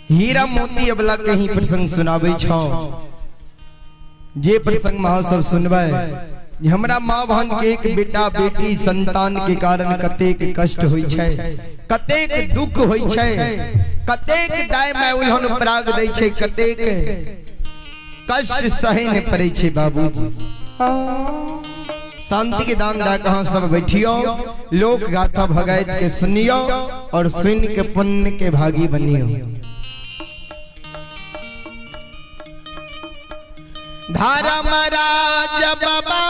हीरा मोती अबला कहीं प्रसंग सुनाबै छौ। जे प्रसंग महा सब सुनबै, हमरा माँ बहन के एक बेटा बेटी संतान के कारण कतेक कष्ट होइ छै, कतेक दुख होइ छै, कतेक दाय माय उल्हन पराग दै छै, कतेक कष्ट सहे ने पड़ै छै। बाबूजी, शांति के दान दऽ कऽ अहाँ सब बैठियो, लोक गाथा भगैत के सुनियो और सुन के पुण्य के भागी बनियो। धर्मराज बाबा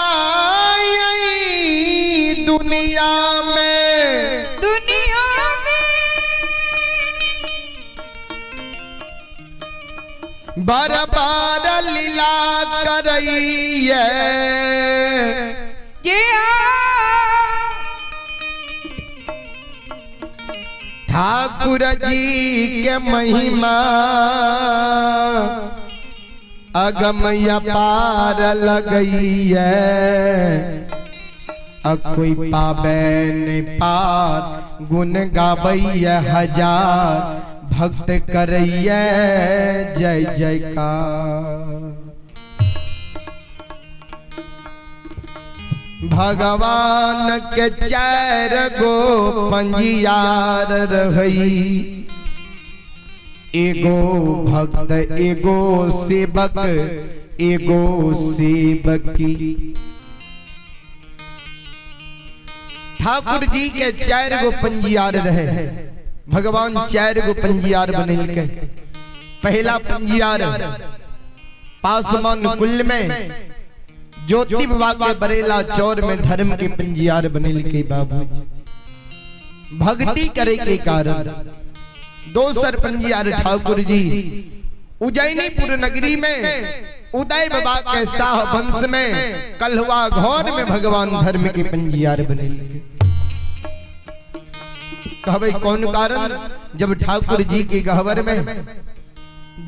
दुनिया में, दुनिया में बरबार लीला करैये। जे हाँ। ठाकुर जी के महिमा अगम अपार लगैये, अ कोई पावे नहीं पार, गुण गाबैये हजार, भक्त करैये जय जयकार। भगवान के चार गो पंजियार रहई, एगो भक्त एगो सेवक एगो सेवकी। ठाकुर जी के चार गो पंजियार रहे, भगवान चार गो पंजियार बनेलकै। पहला पंजियार पासमान कुल में ज्योति बाबा के बरेला चौर में धर्म के पंजियार बनेलकै बाबूजी, भक्ति करे के कारण। दोसर पंजियार ठाकुर जी उज्जैनीपुर नगरी में उदय बाबा के शाह वंश में कलहुआ घर में भगवान धर्म के पंजियार बनेलकै। कहबै कौन कारण? जब ठाकुर जी के गहवर में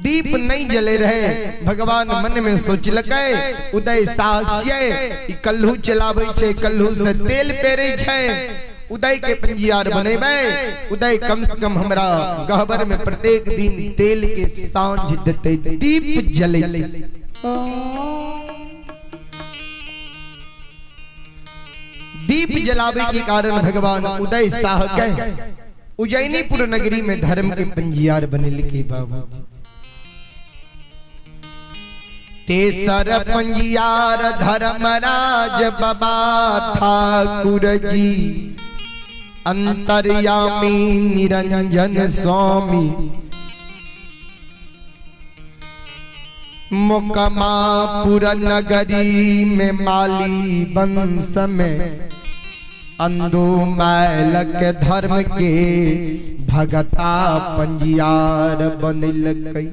दीप नहीं जले रहे, भगवान मन में सोचलकै उदय साहस्य ई कल्हू चलाबै छै, कल्हू से तेल पेरै छै, उदय के पंजियार बनेबै, उदय कम से कम हमरा गहबर में प्रत्येक दिन तेल के सांझ देते, दीप जले। दीप जलावे के कारण भगवान उदय शाह के उज्जैनीपुर नगरी में धर्म के पंजियार बनेलकै बाबू। तेसर पंजियार धर्मराज बाबा ठाकुर जी, अंतर्यामी निरंजन स्वामी, मोकमापुर नगरी में माली वंश में अंदो मैलक धर्म के भगता पंजियार बनेलकै।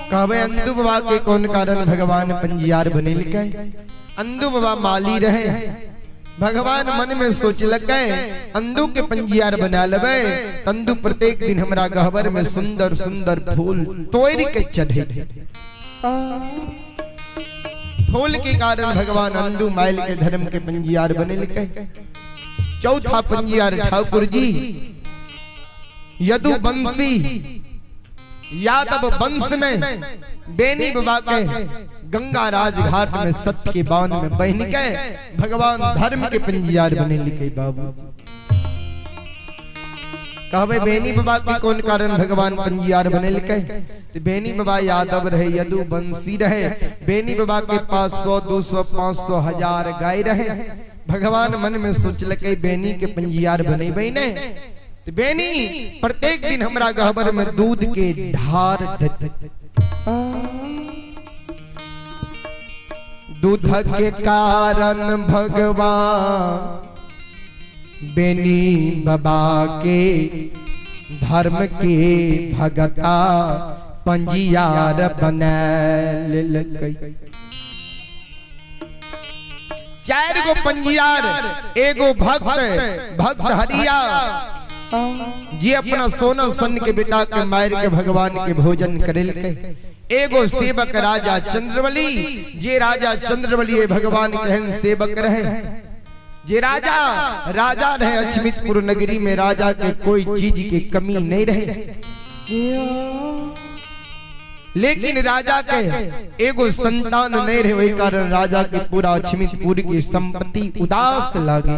कहबै अंदू बाबा के कौन कारण भगवान पंजियार बनेलकै? अंदू बाबा माली रहे, भगवान मन में सोचलकै अंदू के पंजियार बना लेबै, अंदू प्रत्येक दिन हमरा गहबर में सुंदर सुंदर फूल तोड़ के चढ़े। फूल के कारण भगवान अंदू माइल के धर्म के पंजियार बनेलकै। चौथा पंजियार ठाकुर जी यदुवंशी यादव वंश में बेनी बाबा के गंगा राज घाट में सत्य के बांध में बहन के भगवान धर्म के पंजियार बनेलकै बाबू। कहबै बेनी बाबा के कौन कारण भगवान पंजियार बनेलकै? तो बेनी बाबा यादव रहे, यदुवंशी रहे, बेनी बाबा के पास 100 200 500 1000 गाय रहे। भगवान मन में सोचलकै बेनी के पंजियार बनेबै ने, तो बेनी प्रत्येक दिन हमरा गहबर में दूध के ढार देते। दूध के कारण भगवान बेनी बाबा के धर्म के भगता पंजियार बनेलकै। चार गो पंजियार, एगो भक्त, भक्त हरिया जी अपना सोना सन के बेटा के मार के भगवान के भोजन करेलकै। एगो सेवक राजा चंद्रबली, जे राजा चंद्रबली भगवान के सेवक रहे, जे राजा राजा रहे अचमितपुर नगरी में, राजा के कोई चीज की कमी नहीं रहे, लेकिन राजा के एगो संतान नहीं रहे, वही कारण राजा के पूरा अचमितपुर की संपत्ति उदास लागे।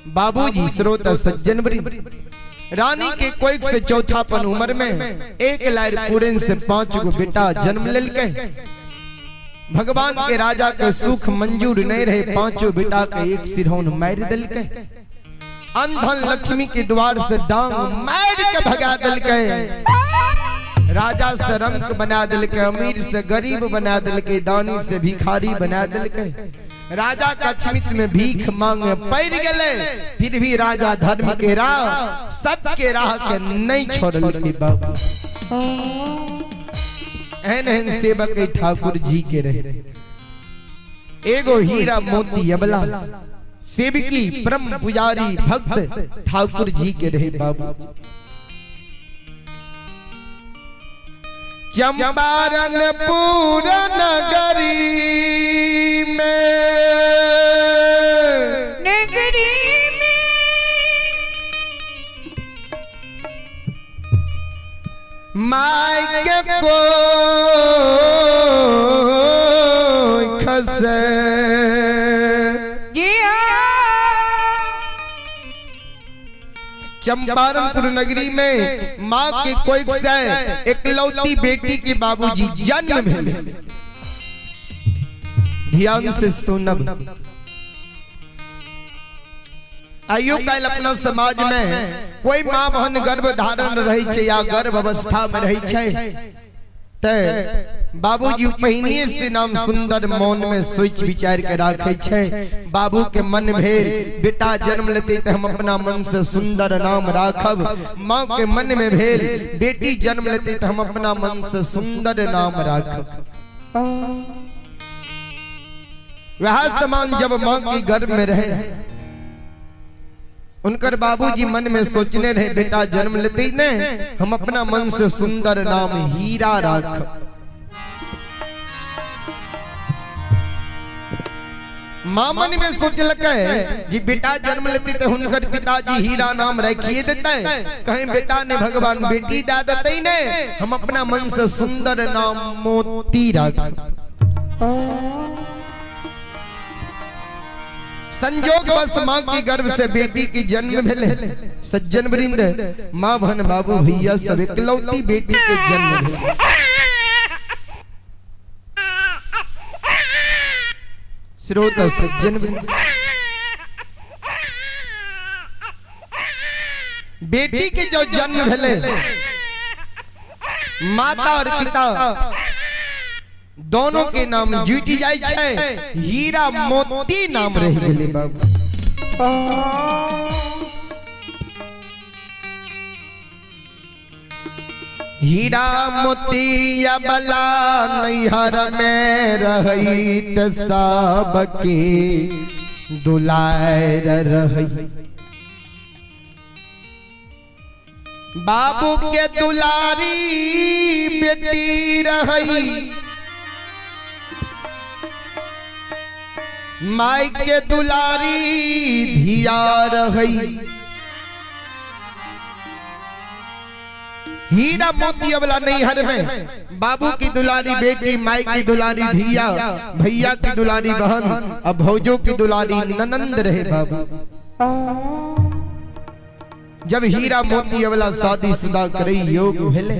बाबूजी श्रोता सज्जन वृंद, रानी के कोई से चौथापन उम्र में एक लायर पूरन से 5 गो बेटा जन्म लेलकै। भगवान के राजा के सुख मंजूर नहीं रहे, 5 बेटा के एक सिरौन मार दिलकै। अंधन लक्ष्मी के द्वार से डांग मार के भगा दिलकै। राजा से रंक बना दिलकै, अमीर से गरीब बना दिलकै, दानी से भिखारी बना दिलकै। राजा का अछमित में भीख मांगे पड़ गए, फिर भी राजा धर्म के राह सत्य के राह के नहीं छोड़लकै बाबू। एहन एहन सेवक ठाकुर जी के रहे। एगो हीरा मोती अबला सेवकी परम पुजारी भक्त ठाकुर जी के रहे बाबू। चंपारणपुर नगरी में, नगरी में माय के को खसे चंपारणपुर नगरी में माँ के कोई से एकलौती बेटी के बाबूजी जन्म भेल। ध्यान से सुनब। आइयो काल अपना समाज में कोई माँ बहन गर्भ धारण रहे छे या गर्भ अवस्था में रहे छे ते बाबूजी पहिनिए से नाम सुंदर मौन में सोच विचार के राखे छे। बाबू के मन भेल बेटा जन्म लेते तो हम अपना मन से सुंदर नाम राखब। माँ के मन में भेल बेटी जन्म लेते तो हम अपना मन से सुंदर नाम राखब। वह समान जब माँ की गर्भ में रहे उनकर बाबूजी मन में सोचने रहे बेटा जन्म लेते ही ने हम अपना मन से सुंदर नाम हीरा राख। माँ मन में सोचलकै जी बेटा जन्म लेते तो हुनकर पिताजी हीरा नाम रखिए देते, कहीं बेटा ने भगवान बेटी दा देते ही ने हम अपना मन से सुंदर नाम मोती राख। संजोग बस माँ की गर्भ से बेटी की जन्म भेले। सज्जन वृंद माँ बहन बाबू भैया सब इकलौती बेटी के जन्म भेले। श्रोता सज्जन वृंद, बेटी के जो जन्म भेले माता और पिता दोनों के नाम जुटी जाय छे, हीरा मोती नाम रह गेले बाबू। हीरा मोती अबला नैहर में रहित सबके दुलार रही। बाबू के दुलारी बेटी रही, माई के दुलारी धिया रही। हीरा मोती अबला नैहर में बाबू की दुलारी बेटी, माई की दुलारी धिया, भैया की दुलारी बहन, अब भौजों की दुलारी ननंद रहे बाबू। जब हीरा मोती अबला शादी शुदा करे योग भेले।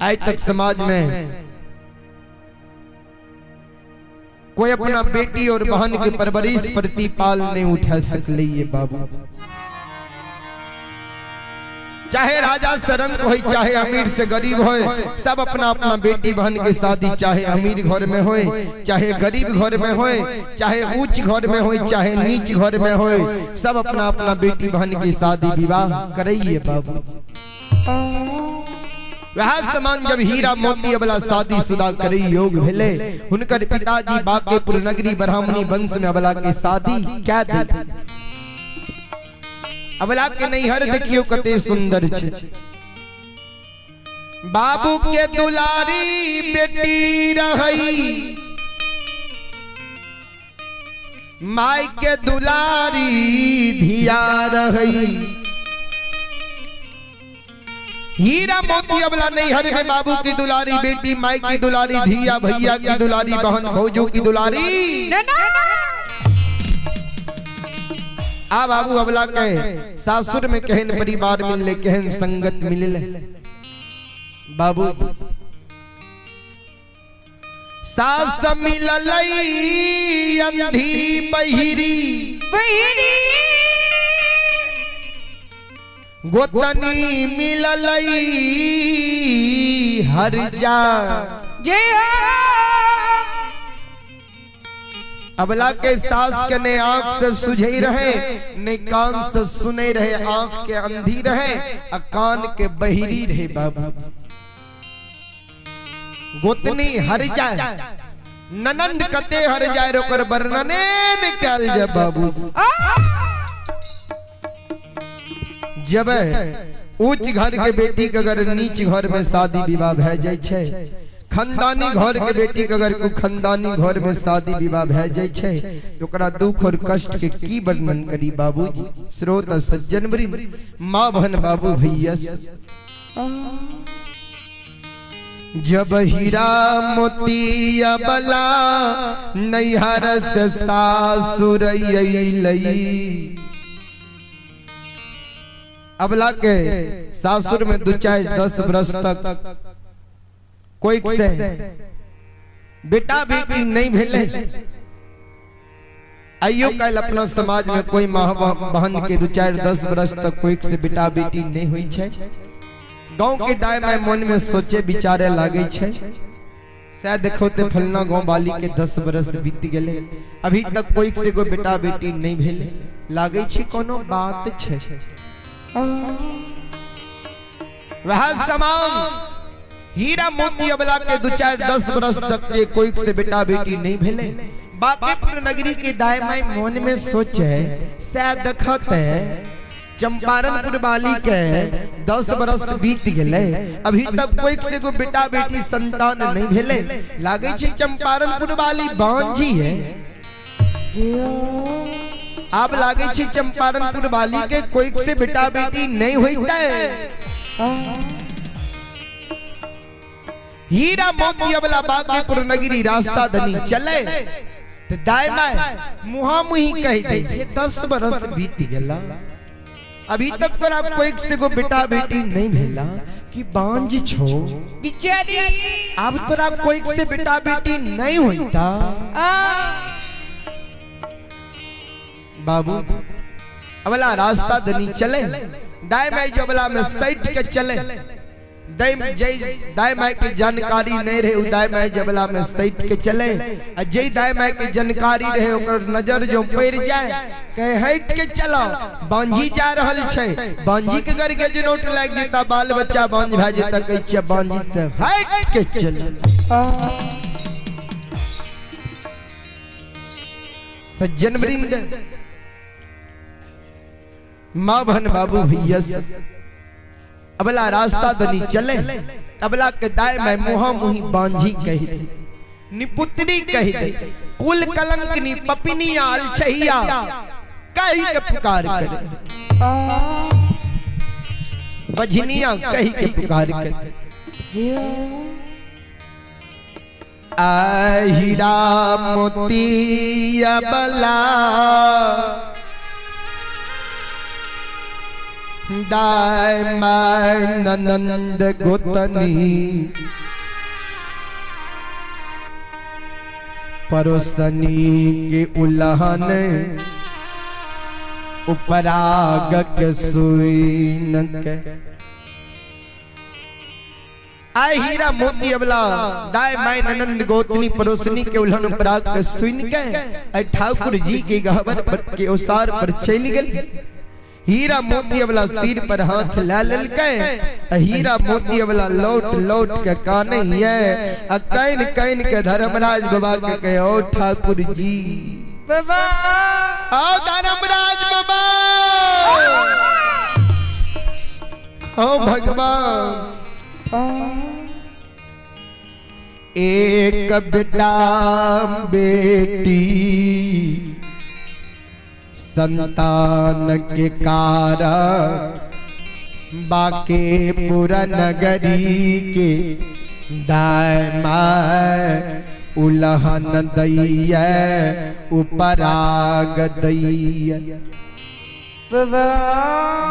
आज तक समाज में कोई अपना बेटी और बहन के परवरिश प्रतिपाल नहीं उठा सकले ये बाबू। चाहे राजा से रंग हो, चाहे अमीर से गरीब हो, सब अपना अपना बेटी बहन के शादी चाहे अमीर घर में हो, चाहे गरीब घर में हो, चाहे ऊंच घर में हो, चाहे नीच घर में हो, सब अपना अपना बेटी बहन की शादी विवाह कराइए बाबू। वह समान जब हीरा मोती अबला शादी शुदा करे योग भेले, हुनकर पिताजी बाकेपुर नगरी ब्राह्मणी वंश में अबला के शादी क्या दे। अबला के नैहर देखियो कते सुंदर छे। बाबू के दुलारी बेटी रही, माय के दुलारी धिया रही। हीरा मोती अबला नैहर में बाबू की दुलारी बेटी, माई की दुलारी धिया, भैया की दुलारी बहन, भौजू की दुलारी। आ बाबू अबला के सासुर में केहन परिवार मिलले, केहन संगत मिलले बाबू। सास मिललई अंधी बहिरी, गोतनी मिललई हर जा। अबला के सास के ने आंख से सुझई रहे, ने कान से सुने रहे, आंख के अंधी रहे आ कान के बहिरी रहे बाबू। गोतनी हर जाए, ननंद कते हर जाए, ओकर वर्णने निकाल जा बाबू। जब ऊंच घर के बेटी के अगर नीच घर में शादी विवाह भए जाय छै, खानदानी घर के बेटी के अगर कोई खानदानी घर में शादी विवाह भए जाय छै, ओकरा दुख और कष्ट के की वर्णन करी बाबूजी। श्रोता सज्जन वृंद, माँ बहन बाबू भैया, जब हीरा मोती अबला नैहर से सासुर अइलई। अबला के सासुर में 2 4 10 वर्ष तक कोई से बेटा बेटी नहीं भेले। आइयो कल अपना समाज में कोई माँ बहन के 2 4 10 वर्ष तक कोई से बेटा बेटी नहीं हुई है। गांव के दाय my मन में सोचे विचारे लागे छे, शायद देखो ते फलना गांव वाली के 10 बरस बीत गेले, अभी तक कोई से कोई बेटा बेटी नहीं भेले, लागे छे कोनो बात छे। वह समान हीरा मोती अबला के 2 4 10 बरस तक के कोई से बेटा बेटी नहीं भेले। बांकीपुर नगरी के दाय my मन में सोचे, शायद देखते चंपारणपुर वाली के 10 बरस बीत गेले, अभी तक कोई से कोई बेटा बेटी संतान नहीं भेले, लागे छे चंपारणपुर वाली बांझी है। अब लागे छे चंपारणपुर वाली के कोई से बेटा बेटी नहीं होता है। हीरा मोती अबला बांकीपुर नगरी रास्ता धनी चले तो दाय my मुहा मुही कह दे, ये 10 बरस बीत गेला, अभी तक तोरा कोई से को बेटा बेटी नहीं भेला कि बांझ छो बिचारी, अब तोरा कोई से बेटा बेटी नहीं होता बाबू। अबला रास्ता दनी चले, दाय माई जो अबला में सैट के चले, दाय माई की जानकारी नहीं रहे, दाय माई जबला में सैट के चले, आ जे दाय माई के जानकारी रहे ओकर नजर जो पड़ जाए कहे हट के चलो, बांझी जा रहल छै, बांझी के घर के जनोट लाग जेता, बाल बच्चा बांझ भए जेता, कहै छै बांझी से हट के चल। सज्जन वृंद, माँ बहन बाबू भैया, अबला रास्ता दनी चले, अबला के दाय में मुहा मुही बांझी कही दे, निपुत्री कही दे, कुल कलंकनी पपिनी अलछहिया कही के पुकार करे, बझनिया कही के पुकार करे। आ हीरा मोती अबला दाय my ननंद गोतनी परोसनी के उलहन उपराग सुइन के। आय हीरा मोती अबला दाय my ननंद गोतनी परोसनी के उलहन उपराग के सुइन के आय ठाकुर जी के गहबर पर के ओसार पर चल गेल। हीरा मोती अबला सिर पर हाथ ला ललके, हीरा मोती अबला लौट लौट के काने है, आ can can के धर्मराज बाबा के कहे, ओ ठाकुर जी बाबा, आओ धर्मराज बाबा, ओ भगवान, एक बेटा बेटी संतान के कारण बाके पूरा नगरी के दाय my उलहन दैया उपराग दैया।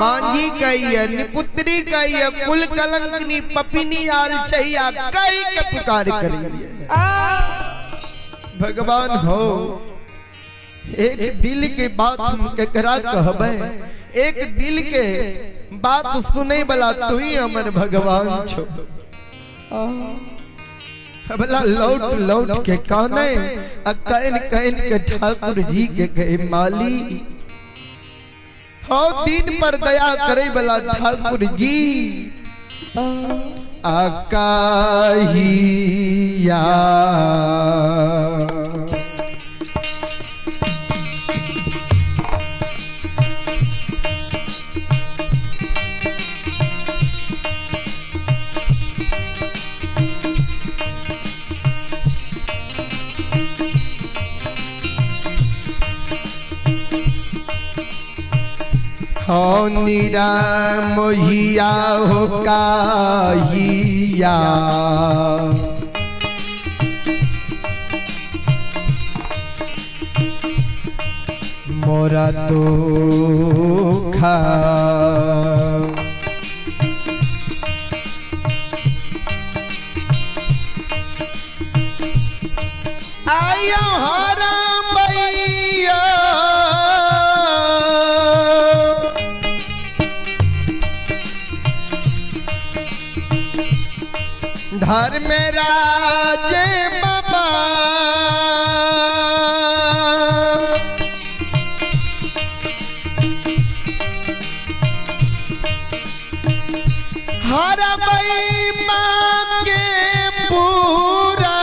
बांझी कहिए, निपुत्री कहिए, कुल कलंकनी पपिनी आल छैया कई के पुकार करिए। भगवान हो, एक दिल के बात हम केकरा कहबे, एक दिल के बात सुने वाला तू ही हमर भगवान छो। भला लौट लौट के काने आ can can के ठाकुर जी के कहे माली हो, दिन पर दया करे वाला ठाकुर जी आकाहिया। हो नीरा मोहिया हो काहिया, मोरा तो खा आयो हरा भैया। धर्मराज बाबा हर माँ के पूरा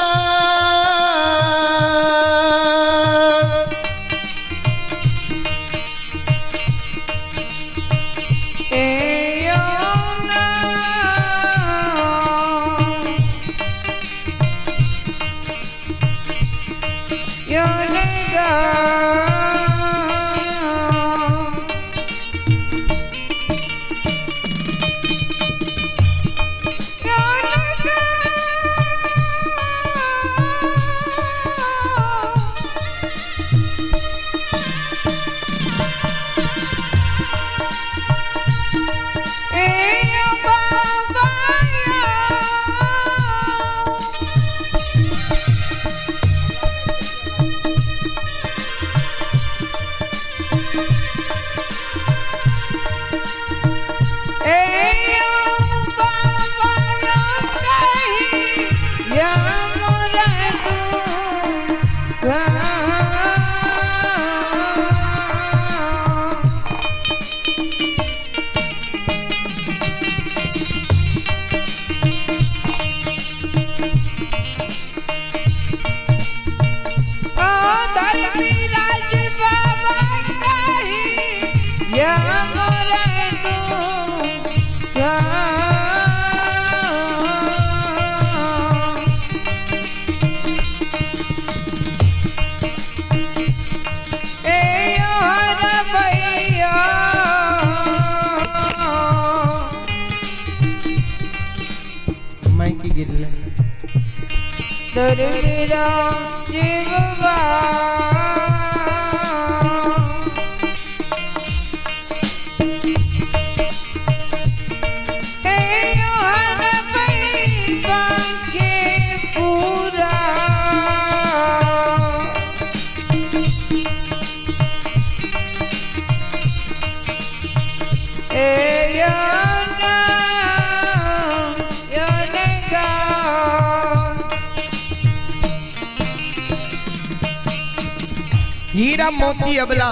हीरा मोती अबला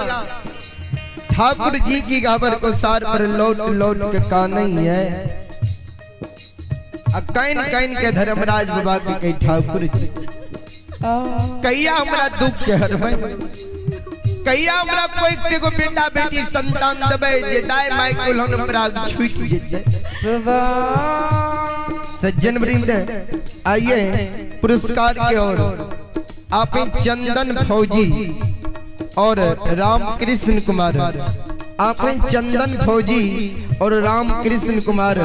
ठाकुर जी की गाबर को सार पर लौट लौट के का नहीं है। Can can के धर्मराज बाबा के कई ठाकुर जी कैया हमरा दुख के हरबै, कैया हमरा कोई एगो बेटा बेटी संतान देबै जे दाय my कुलहन प्राग छूट जेतै। सज्जन वृंद आइए पुरस्कार के ओर। आप चंदन फौजी और राम कृष्ण कुमार। आप हैं चंदन फौजी और राम कृष्ण कुमार,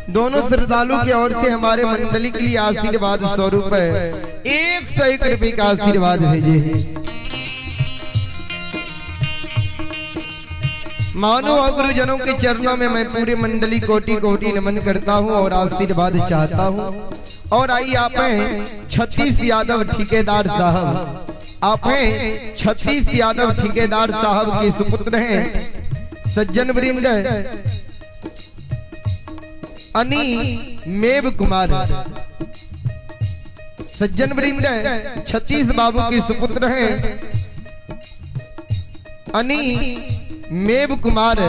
दोनों श्रद्धालु की ओर से हमारे मंडली के लिए आशीर्वाद स्वरूप 101 रुपये का आशीर्वाद भेजे हैं। मानो और गुरुजनों के चरणों में मैं पूरे मंडली कोटि कोटि नमन करता हूँ और आशीर्वाद चाहता हूँ। और आई आप हैं 36 यादव ठेकेदार साहब, आप हैं 36 यादव ठेकेदार साहब के सुपुत्र हैं सज्जन वृंद अनी मेव कुमार। सज्जन वृंद 36 बाबू के सुपुत्र हैं अनी मेव कुमार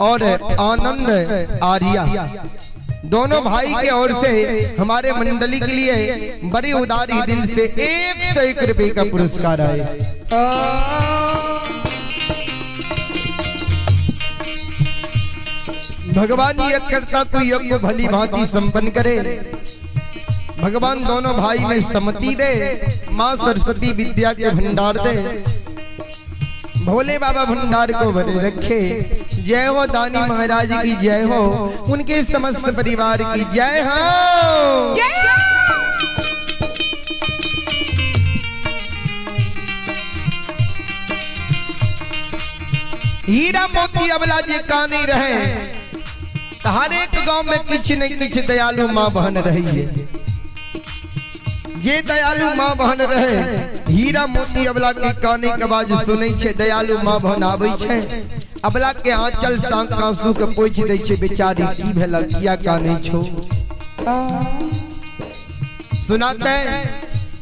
और आनंद आर्या, दोनों भाई के ओर से हमारे मंडली के लिए बड़ी उदारी दिल से 101 रुपये का पुरस्कार आए। भगवान यज्ञ करता को यज्ञ भली भांति संपन्न करे, भगवान दोनों भाई में सम्मति दे, माँ सरस्वती विद्या के भंडार दे, भोले बाबा भंडार को भरे रखे। जय हो दानी महाराज की जय हो, उनके समस्त परिवार की जय हो। हीरा मोती अबला जी का नहीं रहे, हर एक गांव में किछ न किछ दयालु माँ बहन रही है। ये दयालु माँ बहन रहे, हीरा मोती अबला के काने के आवाज सुनै छे, दयालु माँ बहन आबै छे, अबला के आंचल सांग आंसू के पोछि दै छे, बेचारी की भेल किया काने छो। सुनाते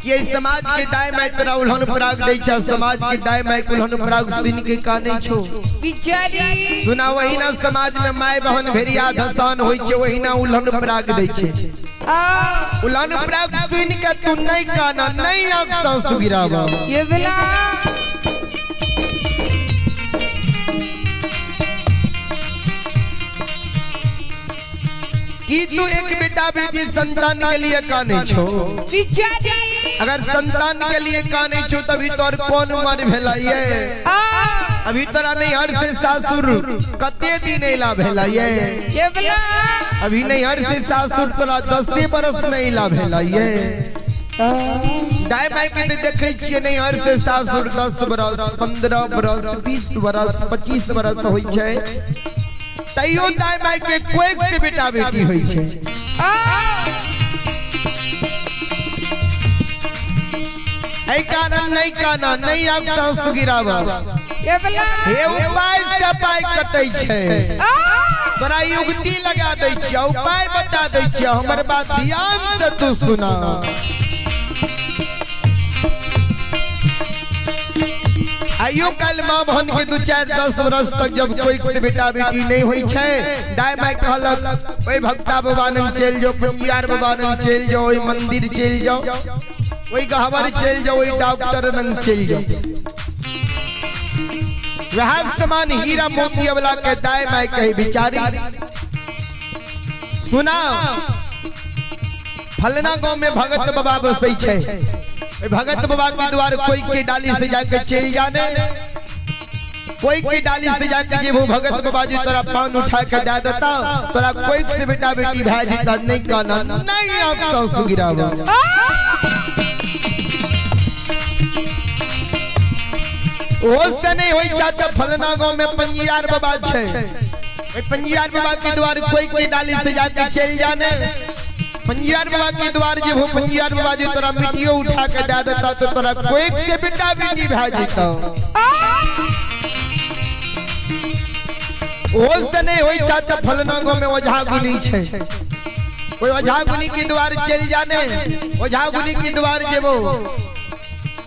कि समाज के दाय my तोरा उल्हन पराग दै छे, समाज के दाय my उल्हन पराग सुन के काने छो बेचारी। सुना वही ना समाज में my बहन भेड़िया धसान होई छे, वही ना उल्हन पराग दै छे। उल्हन पराग सुन के तू नहीं काना, नहीं आंख आंसू गिरावा। ये बेला कि तू एक बेटा बेटी संतान के लिए काने छो, बेचारी। अगर संतान के लिए काने छो तभी तो और कौन उम्र भेला ये, अभी तोरा नैहर से सासुर कते दिन अला भेला ये, अभी नैहर से सासुर तोरा 10 बरस नहीं अला भेला ये। दाय my के देखे छियै नैहर से सासुर 10 बरस 15 बरस 20 बरस 25 बरस होइ छै, तैयो दाय my के कोई से बेटा बेटी होइ छै। एहि कारण नहीं काना, नहीं आब सासु गिरावा, हे उपाय से पाय कटै छै, तोरा युक्ति लगा दै छियै, उपाय बता दै छियै, हमर बात ध्यान से तू सुना। आइयो कल माँ बहन के 2 4 10 बरस तक जब कोई से बेटा बेटी नहीं होई छै, दाय my कहलक ओई भक्ता बाबा नंग चलि जाओ, पंजियार बाबा नंग चलि जाओ, ओई मंदिर चलि जाओ, ओई गहवर चलि जाओ, ओई डॉक्टर नंग चलि जाओ। वह समान हीरा मोती वाला के दाय my कहे बिचारी सुना, फलना गांव में भगत बाबा बसै छै, भगत बाबा के द्वार कोई के डाली से जाके चल जाने, कोई के डाली से जाके जे वो भगत बाबा जी तोरा पान उठा के दे देता, तोरा कोई से बेटा बेटी भा जीता, नहीं काना नहीं आप सासु गिरावा। ओस नहीं होई चाचा, फलना गांव में पंजियार बाबा छै, पंजियार बाबा के द्वार कोई के डाली से जाके चल जाने, पंजियार बाबा के द्वार जे हो पंजियार बाबा जी तोरा मिट्टियो उठा के दे देता तो तोरा कोई से बेटा बेटी भा जीता। ओस नहीं होई चाचा, फलना गांव में ओझा गुनी छै, कोई ओझा गुनी के द्वार चल जाने, ओझा गुनी के द्वार जेबो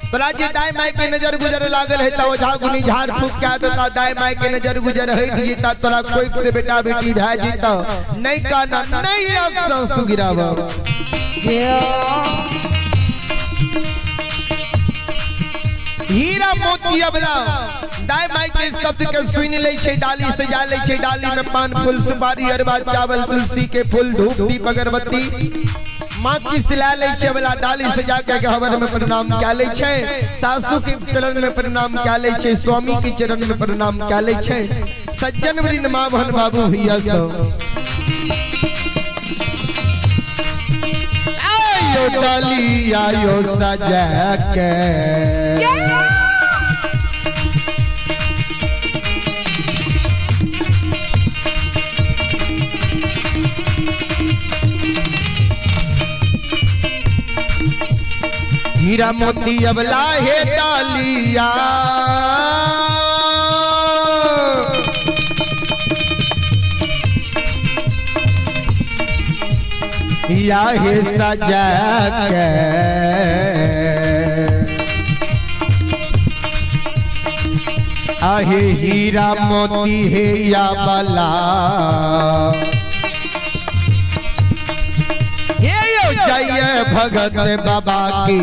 तोरा जे दाय my के नजर गुजर लागल है, ओझा गुनी झाड़ फूक के देता, दाय my के नजर गुजर हट जीता, तोरा कोई से बेटा बेटी भा जीता, नहीं काना नहीं आप सासु गिरावा। हीरा मोती अबला दाय my के शब्द के सुन ले छै, डाली से जा ले छै, डाली में पान फूल सुपारी अरबा चावल तुलसी के फूल धूप दीप अगरबत्ती माचिस ला लै छै वाला डाली सजा के गहबर में प्रणाम क्या लै छै, सासू के चरण में प्रणाम क्या लै छै, स्वामी के चरण में प्रणाम क्या लै छै। सज्जन वृंद माँ बहन बाबू भैया सब आयो डाली आयो सजा के हीरा मोती अबला हे डालिया या हे सजा के आहे हीरा मोती हे या बला जाइए भगत बाबा की।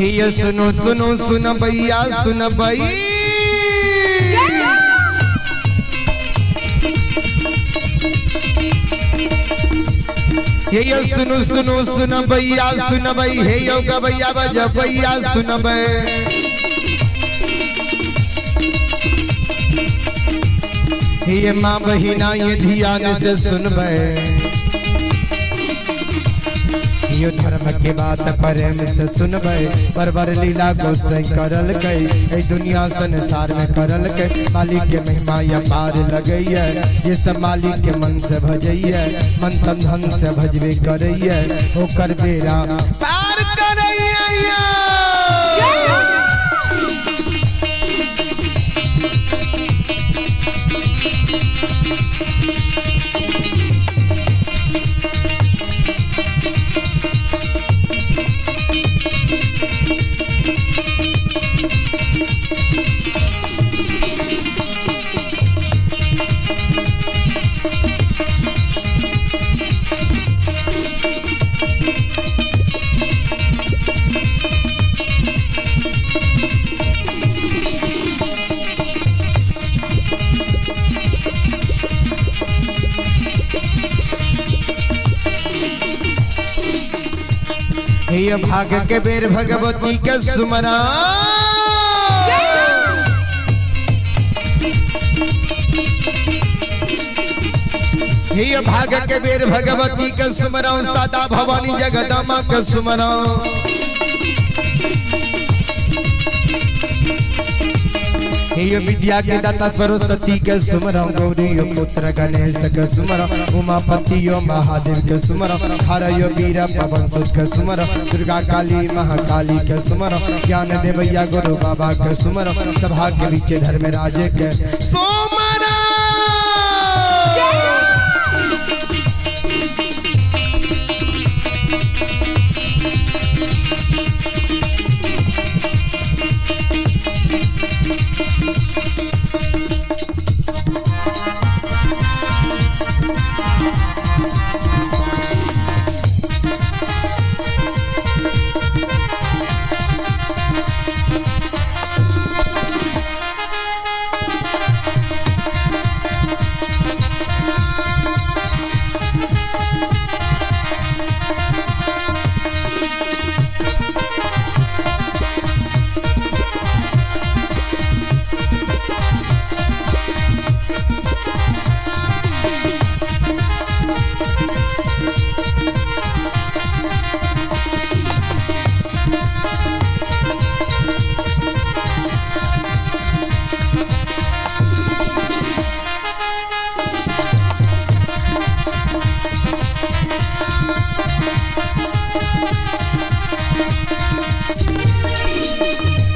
ये सुनो सुनो सुन भैया सुन भई, ये सुनो सुनो सुन भैया सुन भई, हे यो गवैया बज भैया सुन भई। ये माँ बहिना ये ध्यान से सुन भई, यो धर्म के बात प्रेम से सुनबै, बरबर लीला गोसाई करल गई, ए दुनिया संसार में करल के मालिक के महिमा अपार लगैया, ये सब मालिक के मन से भजैया, मन तन धन से भजबे करैया, ओकर बेड़ा पार करैया। ये भाग के बेर भगवती के सुमरा, ये भाग के बेर भगवती के सुमरा, सदा भवानी जगदम्बा के सुमरा। हे विद्या के दाता सरस्वती के सुमरो, गौरी यो पुत्र गणेश के सुमरो, उमापति यो महादेव के सुमरो, हर यो वीर पवन सुत के सुमरो, दुर्गा काली महाकाली के सुमरो, ज्ञान देवैया गुरु बाबा के सुमरो, सभा के बीच धर्मराज के सुमरो।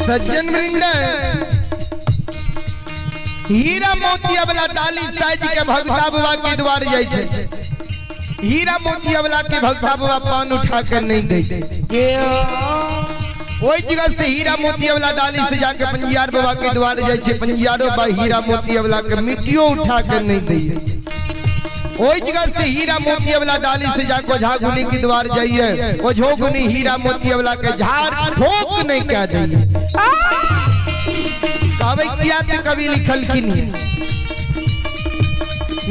सज्जन वृंद, हीरा मोतिया वाला डाली साइज के भगता बाबा के द्वार जाय छै। हीरा मोतिया वाला के भगता बाबा पान उठा कर नहीं दे छै। ओहि जगह से हीरा मोतिया वाला डाली से जाके पंजियार बाबा के द्वार जाय छै। पंजियारो बा हीरा मोतिया वाला के मिट्टियों उठा कर नहीं दे। ओहि जगह से हीरा मोतिया वाला डाली से जाके ओझा गुनी के द्वार जाइए, ओझो गुनी हीरा मोतिया वाला के झाड़ ठोक नहीं कह दैये। कहबै किया ते कवि लिखलखिन,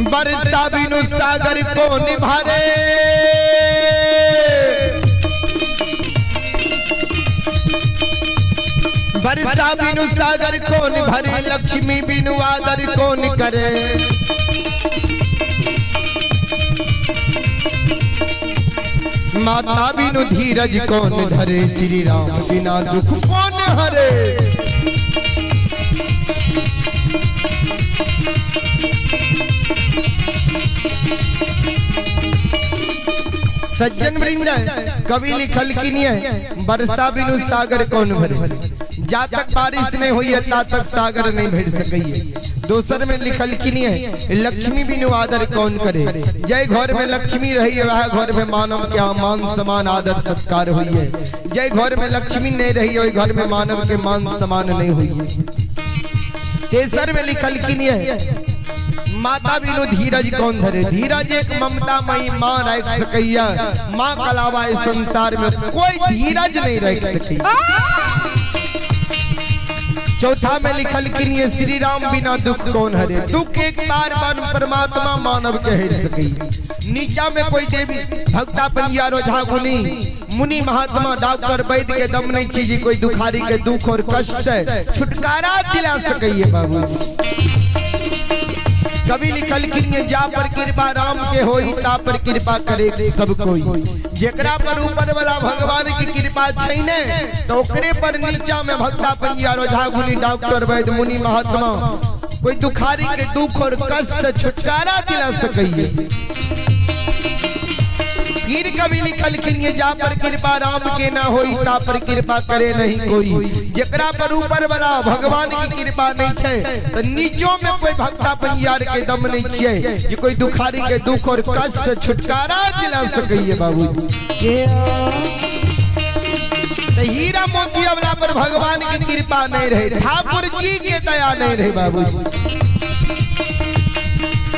बरसा बिनु सागर को निभारे, बरसा बिनु सागर कौन भरे, लक्ष्मी बिनु आदर कौन करे। माता बिनु धीरज कौन धरे, श्री राम बिना दुख कौन हरे। सज्जन वृंद, कवि लिखलखिन है, बरसा बिनु सागर कौन भरे। जा तक बारिश नहीं हुई है ता तक सागर नहीं भर सकइए। दोसर में लिखलखिन है, लक्ष्मी बिनु आदर कौन करे। जय घर में लक्ष्मी रही है वह घर में मानव के मान समान आदर सत्कार हुई है। जय घर में लक्ष्मी नहीं रही है घर में मानव के मान समान नहीं हुई है। तेसर में लिखलखिन है, माता बिनु धीरज कौन धरे। धीरज एक ममता मई मां रख सकैया, मां के अलावा इस संसार में कोई धीरज नहीं रख सकैया। चौथा में लिखलखिन ये, श्री राम बिना दुख कौन हरे। दुख एक बार बार परमात्मा मानव के हर सके। नीचा में कोई देवी भक्ता पंजियारो ओझा गुनी मुनि महात्मा डॉक्टर वैद्य के दम नहीं छी जी कोई दुखारी के दुख और कष्ट से छुटकारा दिला सके बाबू। कवि लिखलखिन जा पर कृपा राम के होई ता पर कृपा करे सब कोई। जेकरा पर ऊपर वाला भगवान की कृपा छै ने तो ओकरे पर नीचा में भक्ता पंजियार ओझा गुनी डॉक्टर वैद्य मुनि महात्मा कोई दुखारी के दुख और कष्ट से छुटकारा दिला सके। फिर कवि लिखलखिन ये जा पर कृपा राम के ना होई ता पर कृपा करे नहीं कोई। जेकरा पर ऊपर वाला भगवान की कृपा नहीं छै तो नीचो में कोई भक्ता पंजियार के दम नहीं छै जे कोई दुखारी के दुख और कष्ट से छुटकारा दिला सके बाबू। तो हीरा मोती वाला पर भगवान की कृपा नहीं रहे, ठाकुर जी के दया नहीं रहे बाबू।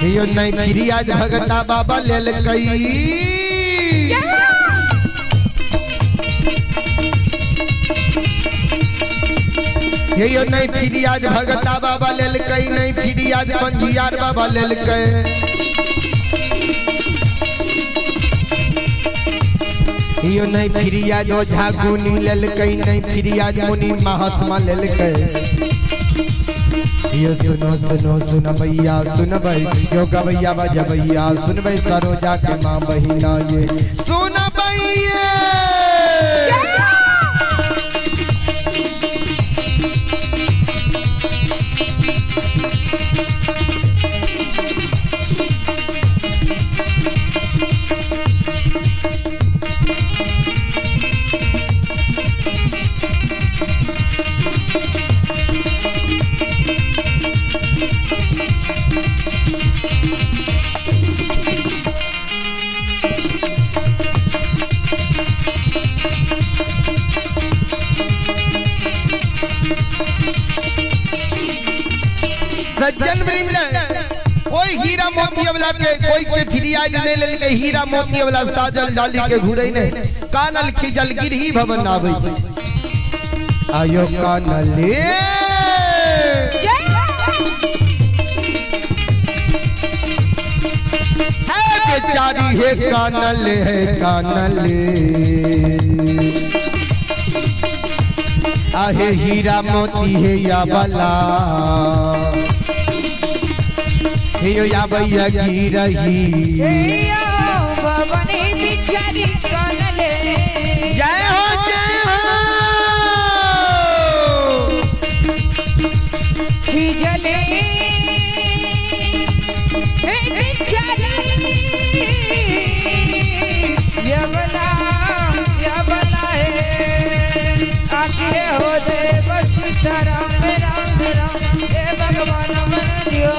यो नहीं फिरियाज भगता बाबा लेलकई, यो नहीं फिरियाज भगता बाबा लेलकई, नहीं फिरियाज पंजियार बाबा लेलकई। यो नहीं फिरियाज ओझा गुनी लेलकई, नहीं फिरियाज मुनि महात्मा लेलकई। यो सुनो सुनो सुन भैया सुन भाई, यो गवैया बजबैया सुन भाई, सरोजा के माँ बहिना ये सुन भैया। सज्जन वृंद, कोई हीरा मोती वाला के कोई के फिरियाद नहीं लेलकै, हीरा मोती वाला साजल डाली के घुरै ने कानल खिजल गिरही भवन आबै। आयो कानल है बेचारी, हे कानल है कानल, आहे हीरा मोती हे या बला, हे या भैया की रही। जय हो जय हो। हो दे बस राम राम राम, हे भगवान मन दियो।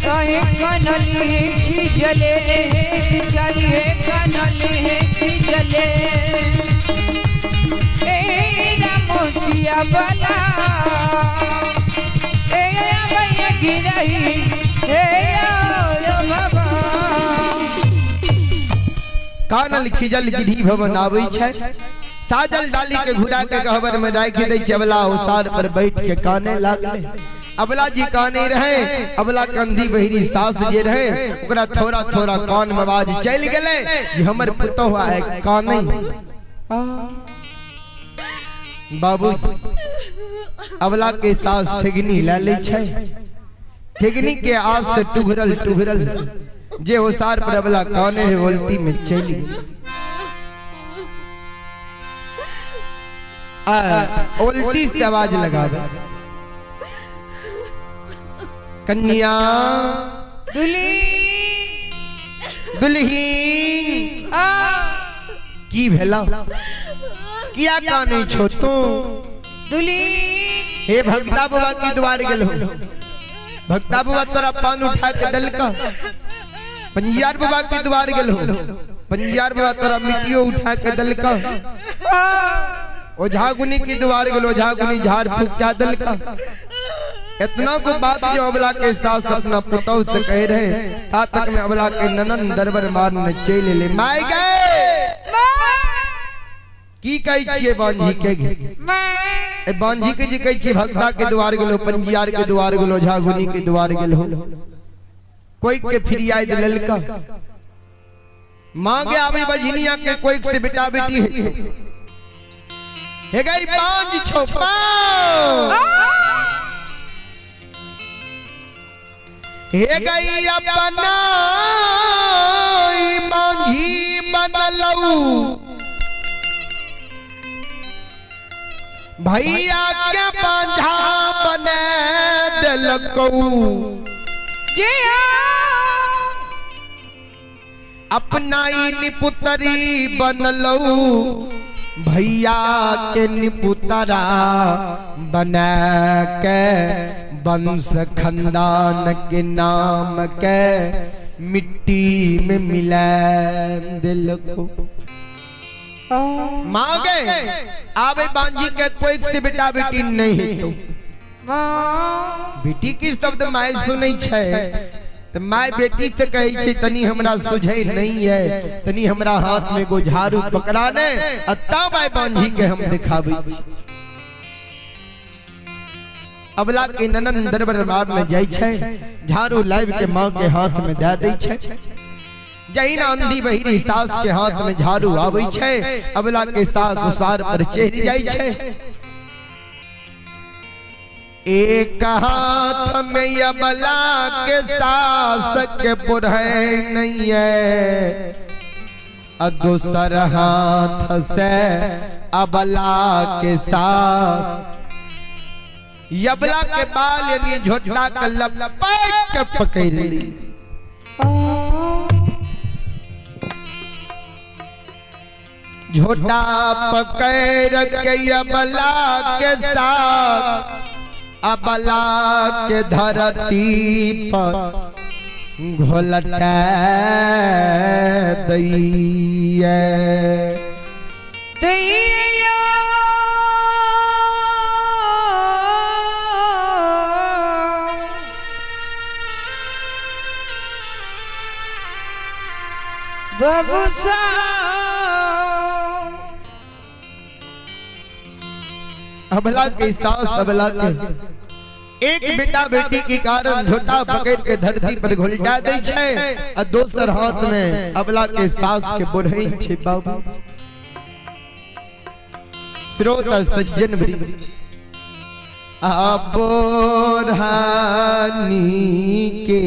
काहे कानली है खिजले बिचारी, है कानली है खिजले, ए रामोतिया बला, ए भैया गिरही, हे बाबा। कानल खिजल गिरी भवन आबै छै, साजल डाली के घुरा के गहबर में राखि दै छै। अबला उसार पर बैठ के काने लागले। अबला जी काने रहे, अबला कंधी बहिरी सास जे रहे ओकरा थोड़ा थोड़ा कान में आवाज चलि गेलै जे हमर पुतोह आए काने। बाबू अबला के सास ठेगनी लै लै छै, ठेगनी के आस से टुघरल टुघरल जे ओसार पर अबला काने रे बोलती में चली ओलती से आवाज लगा दे, कन्या दुल्हीन की भेला, किया काने छो तू? हे भगता बाबा की द्वार गेल हो, भगता बाबा तोरा पान उठा के दलका। पंजियार बाबा के द्वार गेल हो, पंजियार बाबा तोरा मिट्टियो उठा के दलका। ओझा गुनी के द्वार गेल, ओझा गुनी झाड़ फूक जा दलका। इतना को बात जो अबला के सास अपना पुतौ से कह रहे, ता तक में अबला के ननन दरबर मारने चल ले माय गए। की कहै छियै बांझी के? ए बांझी के जे कहै छियै भगता के द्वार गेलो, पंजियार के द्वार गेलो, ओझा गुनी के द्वार गेलो, कोई के फिरियाद ललका। मांगे आवे बजनिया के कोई से बेटा बेटी है, हे गई पांच छो पांच, हे गई अपना मांझी बनलऊ, भैया के बांझा बने दिलकऊ। अपना ही निपुतरी बनलऊ, भैया के निपुतरा बना के वंश खानदान के नाम के मिट्टी में मिला दिल को। मांगे आवे बांझी के कोई से बेटा बेटी नहीं तो बेटी की शब्द my सुनै छै तो my बेटी से कहै छै तनी हमरा सुझै नहीं है, तनी हमरा हाथ में एगो झाड़ू पकड़ा ने आ तब आइ बांझी के हम दिखाबै छी। अबला के ननन दरबार मार में जाइ छै, झाड़ू लाइव के माँ के हाथ में दे दै छै। जहिना अंधी बहिरी सास के हाथ में झाड़ू आबै छै, अबला के सास उसार पर चढ़ि जाइ छै। एक हाथ में अबला के सास के बुढ़ै नहीं है, और दूसर हाथ से अबला के साथ यबला के बाल यानी झोटा के लपट के पकड़ ली। झोटा पकड़ के यबला के साथ अबला के धरती पर घोलटा दैया। बाबू अबला के सास अबला के एक बेटा बेटी के कारण झोटा पकड़ के धरती पर घुलटा दै छै आ दोसर हाथ में अबला के सास के बुढ़ैन छै बाबू। श्रोता सज्जन वृंद अबोरहानी के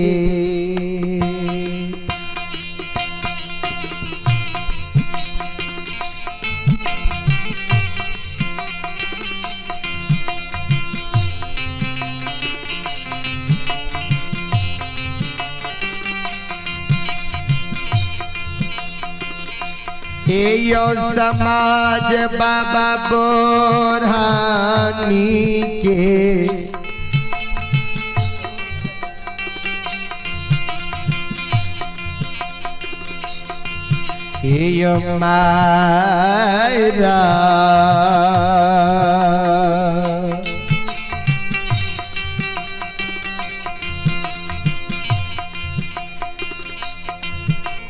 हे यो समाज बाबा बोरहानी के हे यो मायरा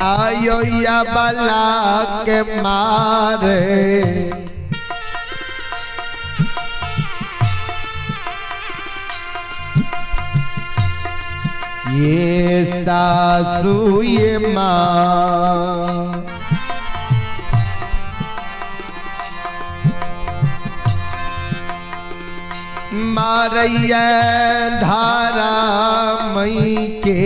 आयो या बला के मारे ये सासू ये माँ मारैया धारा मई के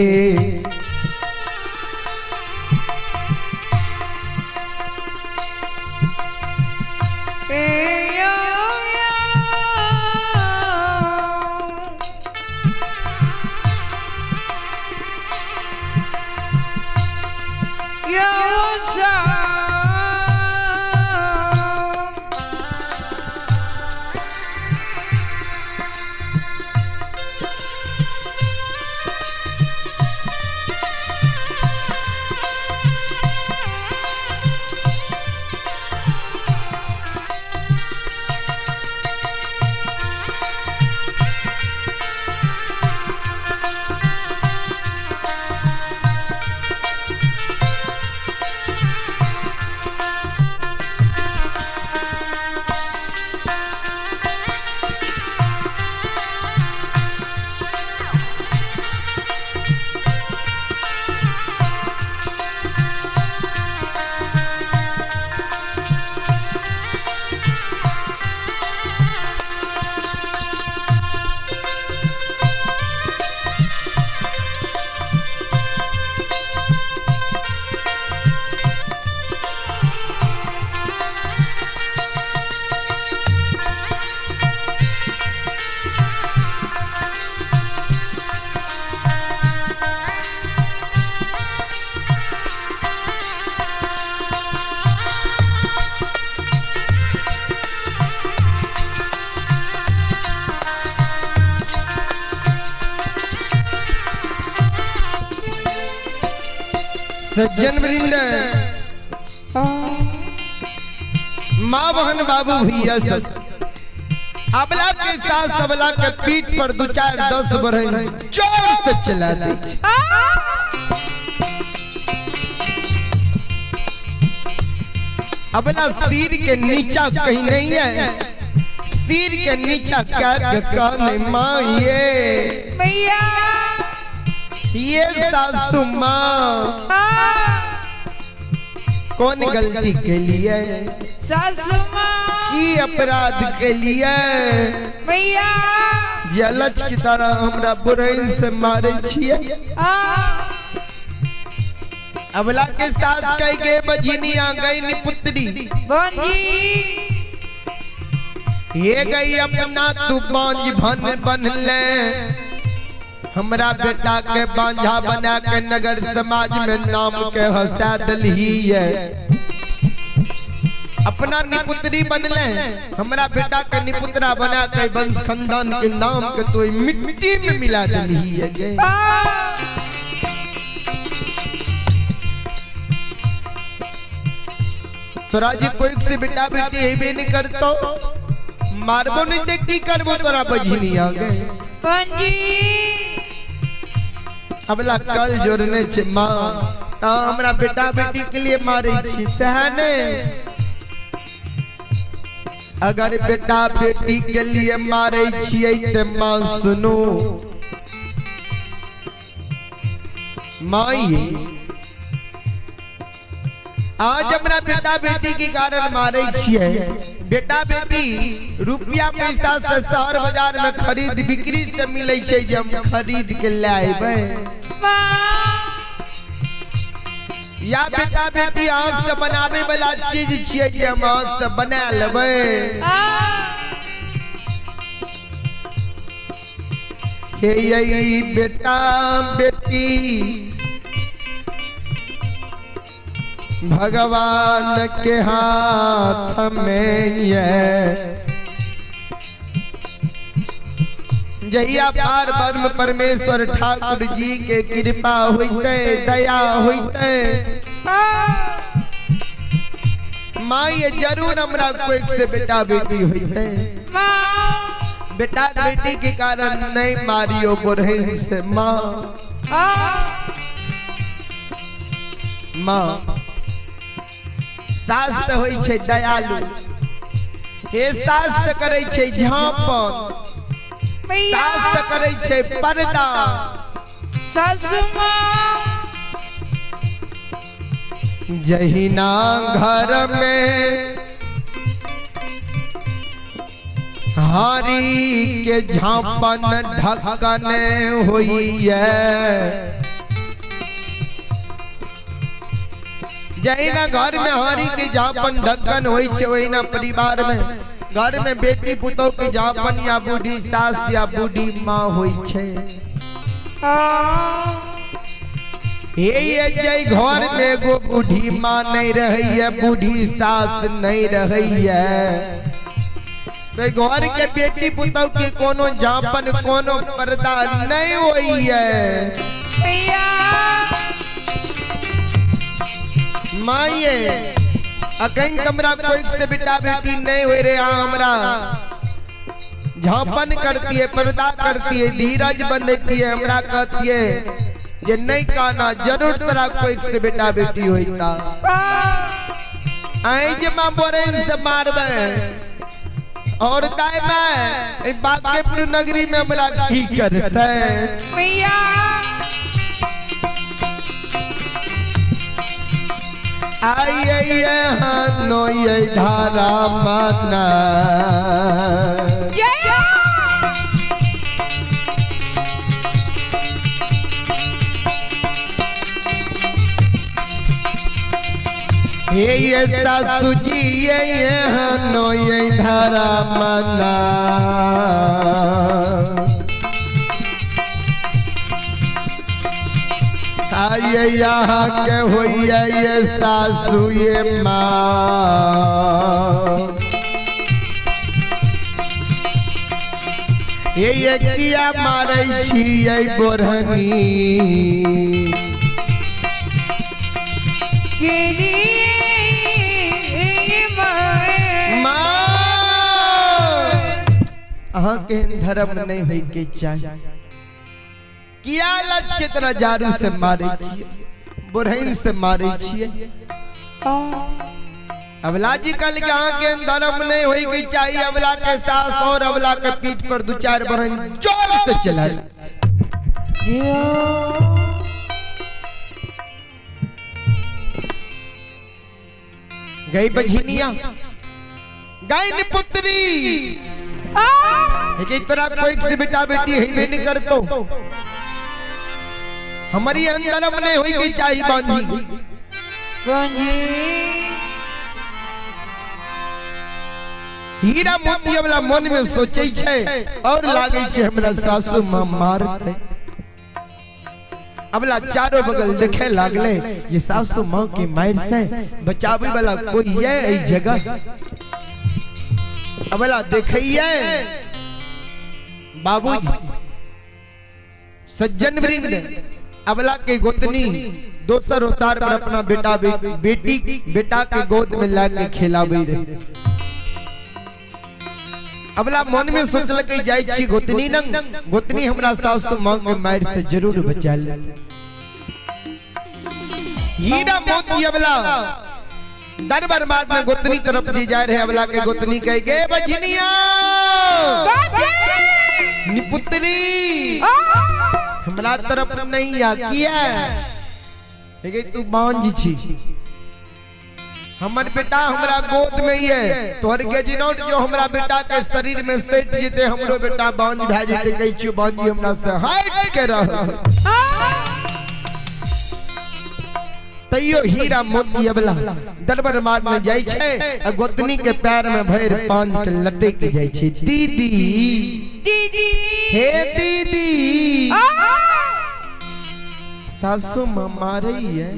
सज्जन वृंद माँ बहन बाबू भैया सब अबला के साथ सबला के पीठ पर 2 4 10 बरन जोर से चला दी। अबला सिर के नीचा कहीं नहीं है, सिर के नीचा क्या कहने माँ ये भैया ये सासू माँ कौन गलती के लिए सासू माँ की अपराध के लिए भैया जलच की तरह हमरा बुराई से मारे छिए। अबला के साथ कह के बजनी आ गई नी पुत्री ये गई अपना तू बांझ भन बन ले हमरा बेटा के बांझा बना के नगर समाज में नाम के हंसा दलही है। अपना निपुत्री बन ले हमरा बेटा के निपुत्रा बना के वंश खानदान के नाम के तो मिट्टी में मिला दलही है। तोरा जी कोई से बेटा बेटी ये भी नहीं करतो मारबो नहीं ते की करबो तोरा बजनी आ गए। अबला कल जोड़ने छे माँ तऽ हमरा बेटा बेटी के लिए मारै छी सएह ने? अगर बेटा बेटी के लिए मारै छियै तऽ माँ सुनू, माँ ये आज हमरा बेटा बेटी के कारण मारै छियै। बेटा बेटी रुपया पैसा से शहर बाजार में खरीद बिक्री से मिलै छै जे हम खरीद के ले अयबै, या बेटा बेटी हाथ से बनावे वाला चीज छियै जे हम हाथ से बना लेबै। हे ये बेटा बेटी भगवान के हाथ में ये जहिया पार ब्रह्म परमेश्वर ठाकुर जी के कृपा होते, दया होते, माँ ये जरूर हमरा कोई से बेटा बेटी होते। बेटा बेटी के कारण नहीं मारियो बोरहिन से माँ। माँ सास तऽ होइ छै दयालु, हे सास तऽ करै छै झाँपन, सास तऽ करै छै पर्दा। जहिना घर में हारी के झाँपन ढक्कन होइए, जहिना घर में हारी के झाँपन ढक्कन होइ छै ओहिना परिवार में घर में बेटी पुतोह के झाँपन या बूढ़ी सास या बूढ़ी माँ होइ छै। हे ये जय घर में एगो बूढ़ी माँ नहीं रहैया, बूढ़ी सास नहीं रहैया, तो घर के बेटी पुतोह के कोनो झाँपन कोनो पर्दा नहीं होइए। माँ ये अखन हमरा कोई से बेटा बेटी नहीं हो रे, हमरा झाँपन करती है, पर्दा करती है, धीरज बंधती है, हमरा कहती है ये नहीं कहना जरूर तोरा कोई से बेटा बेटी होता। आई जे माँ बोरेन से मारबे और ताई मैं बांकेपुर नगरी में हमरा की करते। आइए नो ये धारा मना हे ये सासू जी ये नो ये धारा मना। आइए यहाँ के होइए ये सासू ये माँ, ये किया मारै छियै बोरहनी माँ। अहाँ के धर्म नहीं होय के चाही, किया लच के तरह झाड़ू से मारे छियै, बोरहिन से मारे छियै। अवला जी कल के अहाँ के धर्म नहीं होय के चाही, अवला के सास और अवला के पीठ पर दू चार बोरहिन जोर से चला। गई बझिनिया गई निपुत्री, तोरा कोई से बेटा बेटी है नहीं करतो, हमारी अंदर नहीं होई के चाही बांझी। हीरा मोती वाला मन में सोचे छै और लागे छै हमरा सासू माँ मारते। अबला चारों बगल देखे लागले ये सासू माँ के मार से बचावे वाला कोई है ई जगह। अबला देखिए बाबूजी सज्जन वृंद, अबला के गोतनी दोसर ओसार पर अपना बेटा बेटी बेटा के गोद में लाके खेलाबे रहे। अबला मन में सोचलकै जाय छी गोतनी नंग, गोतनी हमरा सासु माँ के मार से जरूर बचा ले। हीरा मोती अबला दरबार मार में गोतनी तरफ जी जा रहे अबला के गोतनी कह गे बजनिया निपुत्री हमरा तरफ नहीं आ किया हे तू बांझ छी, हमर बेटा हमरा गोद में ही है, तोहर के जिनोट जो हमरा बेटा के शरीर में सेट जेते हमरो बेटा बांझ भए जेते, कहै छियो बांझी हमरा से हट के रह। तैयो हीरा मोती अबला दरबार मार में जाय छै आ गोतनी के पैर में भरि पांच के लटक जाय छै। दीदी दीदी हे दीदी, सासू माँ मारई है,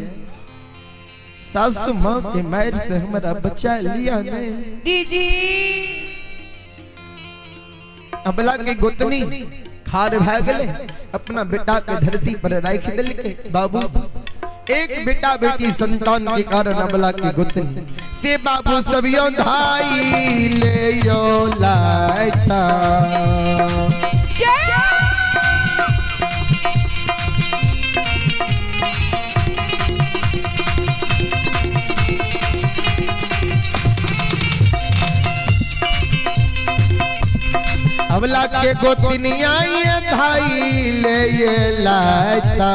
सासू माँ के मार से हमरा बचा लिया ने दीदी। अबला के गोतनी खार भए गेले, अपना बेटा के धरती पर राख देलकै। बाबू एक बेटा बेटी संतान के कारण अबला के गोतनी से बाबू सबियो धाई ले यो लायता। अबला के गोतनिया ये धाई ले ये लायता।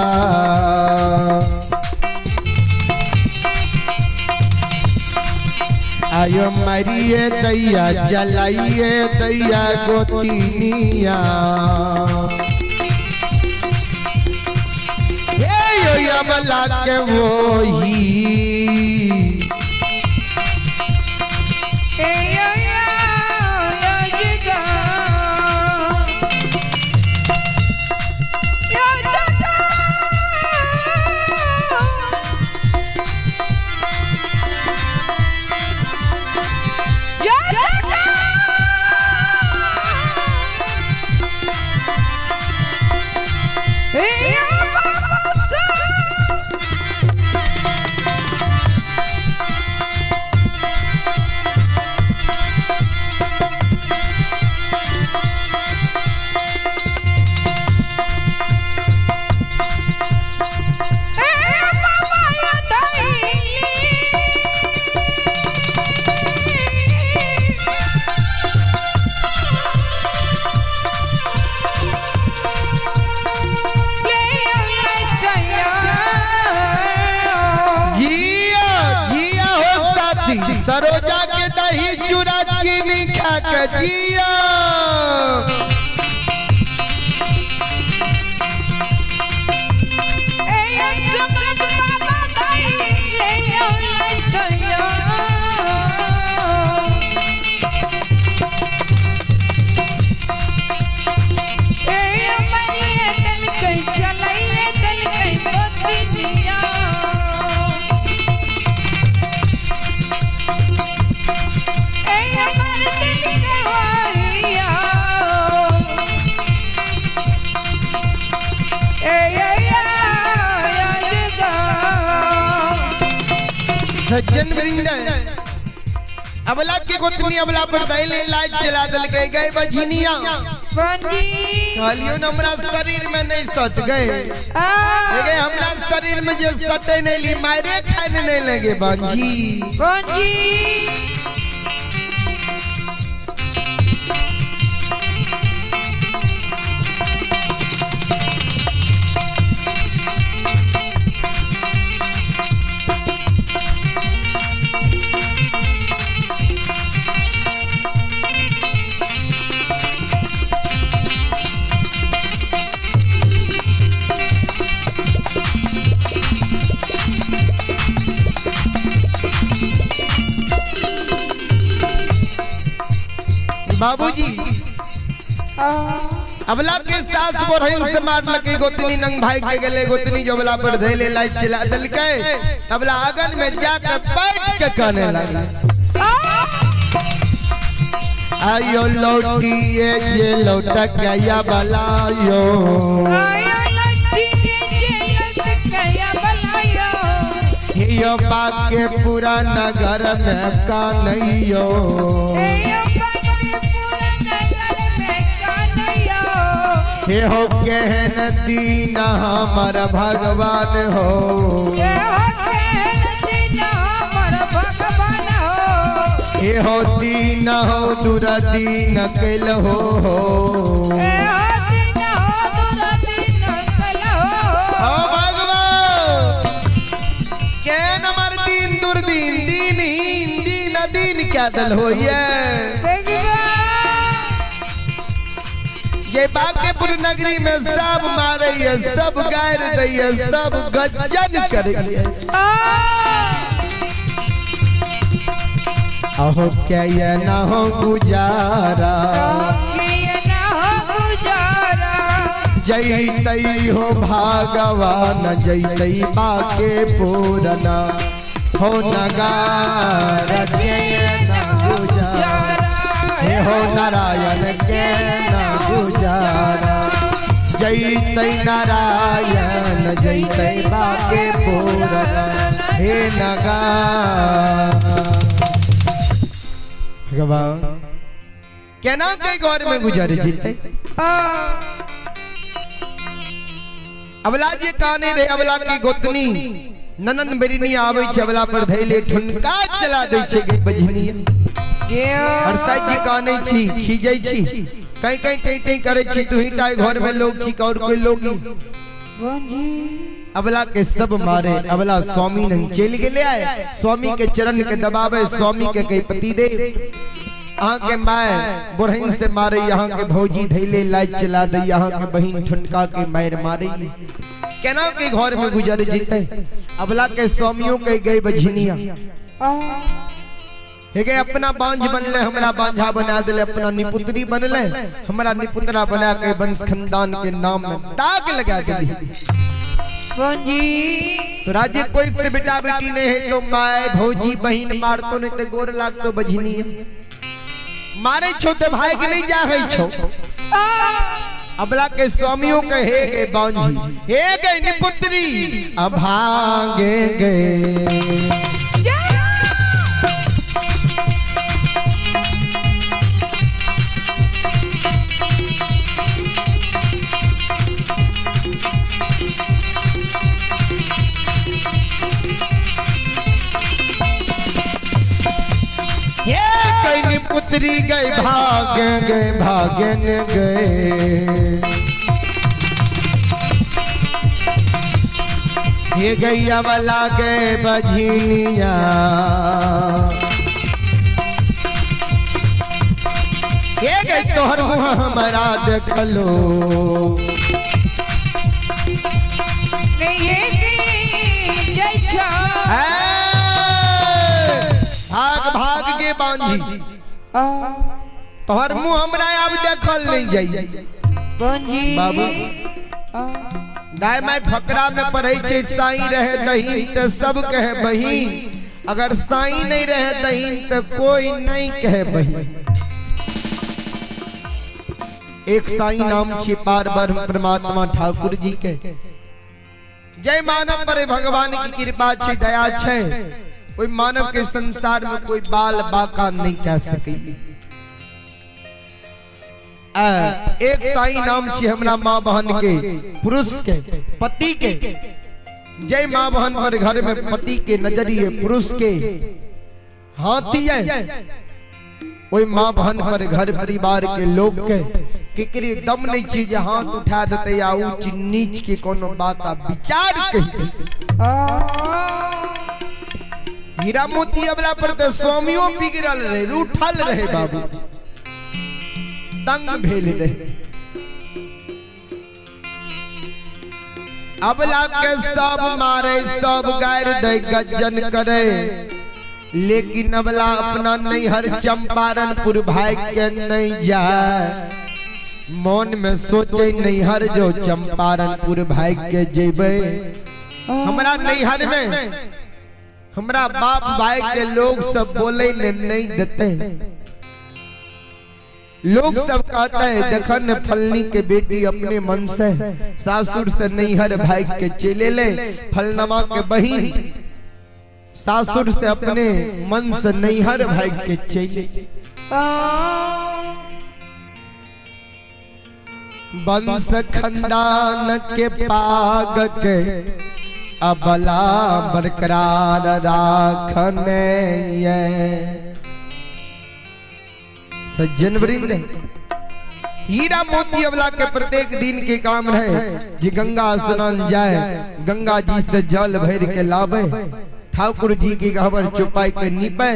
आयो मारिए दैया जलाइए दैया गोतिनिया, हे यो अबला के वही सरोजा के दही चूरा चीनी खा के जिया। सज्जन वृंद अबला के गोतनी अबला पर दैले लाज चला दल गए गए बझिनिया कहलियो न हमरा शरीर में नहीं सट गए, गए हमरा शरीर में जो सटे नहीं ली मारे खाने नहीं लगे बांझी। बाबूजी अबला के सास बोरहिन से मार लगे गोतनी नंग भाई के गले गोतनी जो अबला पर धैले लाई चला दलकै। अबला आंगन में जाकर बैठ के कहने लगा, आयो लौटिए ये लौट गया बलायो, आयो लौटिए ये लौट गया बलायो, यो बाके पूरा नगर में कानैयो, हे हो कहन दीना हमारा भगवान हो। हे हो दीन हो दुरदीन कैल हो। ए हो दीन हो दुरदीन कैल हो। ओ भगवान केन मर दीन दुर्दीन दीनहीन दीन अदीन क्या दल हो ये। भगवान ये बांकेपुर नगरी में सब मारे है, सब गायर दैये, सब गजन करे। अहो क्या ये ना हो गुजारा, ना हो गुजारा। जैतई हो भगवान जैतई बाके पूरना हो नगार के ना गुजारा। हे हो नारायण के ना गुजारा, जैतई नारायण जैतई बाके पूरना हे नगार। भगवान केना के घर में गुजर जीते। अबला जे काने रे अबला की गोतनी ननन बेरिनी आवे छै अबला पर धैले ठुनका चला दै छै गई बजनी। और साई जी काने छी खीजै छी कहीं कहीं टें टें करे छी तू ही टाई घर में लोग छी और कोई लोग। अबला के सब मारे अबला स्वामी नंग चल गेले आए स्वामी के चरण के दबावे स्वामी के कई पति दे। अहाँ के my बुरहिन से मारे, यहाँ के भौजी धैले लाइट चला दे, यहाँ के बहिन ठुनका के मार मारे। केना के घर में गुजर जीते। अबला के स्वामियों के गई बझनिया हे गए अपना बांझ बनले हमरा बांझा बना दिले, अपना निपुत्री बनले हमरा निपुत्रा बना के वंश खानदान के नाम में दाग लगा दिली। तो राज्य कोई से बेटा बेटी नहीं है तो my भौजी बहिन मारतो नहीं तो गोर लागतो बझनिया मारे छो तो भाई के नहीं जा है छो। अबला के स्वामियों के हे गए बांझी हे गए निपुत्री अभागे गए। पुत्री गए भाग गए भागन गए। ये गैया वाला गए बझनिया ये गए तोहर मुँह हमारा देखलो। भाग भाग के बांझी तोहर मुँह हमरा अब देखल नहीं जाई। बाबू दाय my फकरा में पढ़े छे साईं रहे दहीन ते सब कहे बहीन, अगर साईं नहीं रहे दहीन ते कोई नहीं कहे बहीन। एक साईं नाम छे पार ब्रह्म परमात्मा ठाकुर जी के। जय मानव पर भगवान की कृपा छे दया छे, कोई मानव के संसार में कोई बाल बाका नहीं कह सके। एक साईं नाम छे हमरा माँ बहन के पुरुष के पति के। जय माँ बहन पर घर में पति के नजरिए पुरुष के हाथी है, कोई माँ बहन पर घर परिवार के लोग के केकरे दम नहीं छी जे हाथ उठा देते या ऊंच नीच के कोनो बात आ विचार कही। हीरा मोती अबला पर तो स्वामियों बिगड़ल रहे रूठल रहे बाबू तंग भेल रहे। अबला के सब मारे सब गायर दे गजन करे, लेकिन अबला अपना नैहर चंपारणपुर भाई के नहीं जाए। मन में सोचे नैहर जो चंपारणपुर भाई के जेबे, हमरा नैहर में हमरा बाप भाई के लोग सब बोले ने नहीं देते। लोग सब कहते हैं देखन फलनी के बेटी अपने मन से सासुर से नैहर भाई के चले ले, फलनमा के बहिन सासुर से अपने मन से नैहर भाई के चले। वंश खंदान के पाग के अबला बरकरार राखने ये। सज्जन वृंद, हीरा मोती अवला के प्रत्येक दिन के काम रहे जे गंगा स्नान जाए, गंगा जी से जल भर के लावे, ठाकुर जी की गहबर चुपाई के नीपे,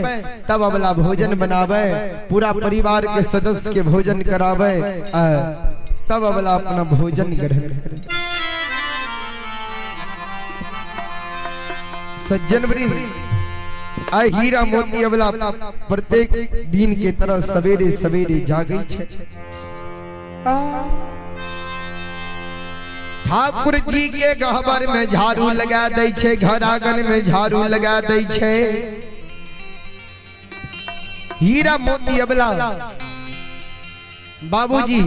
तब अवला भोजन बनावे, पूरा परिवार के सदस्य के भोजन करावे, तब अवला अपना भोजन ग्रहण करे। सज्जन वृंद, आय हीरा मोती अवला प्रत्येक दिन के तरह सवेरे सवेरे जागै छे। ठाकुर जी के गहबर में झाड़ू लगा दै छे, घर आंगन में झाड़ू लगा दै छे। हीरा मोती अबला बाबूजी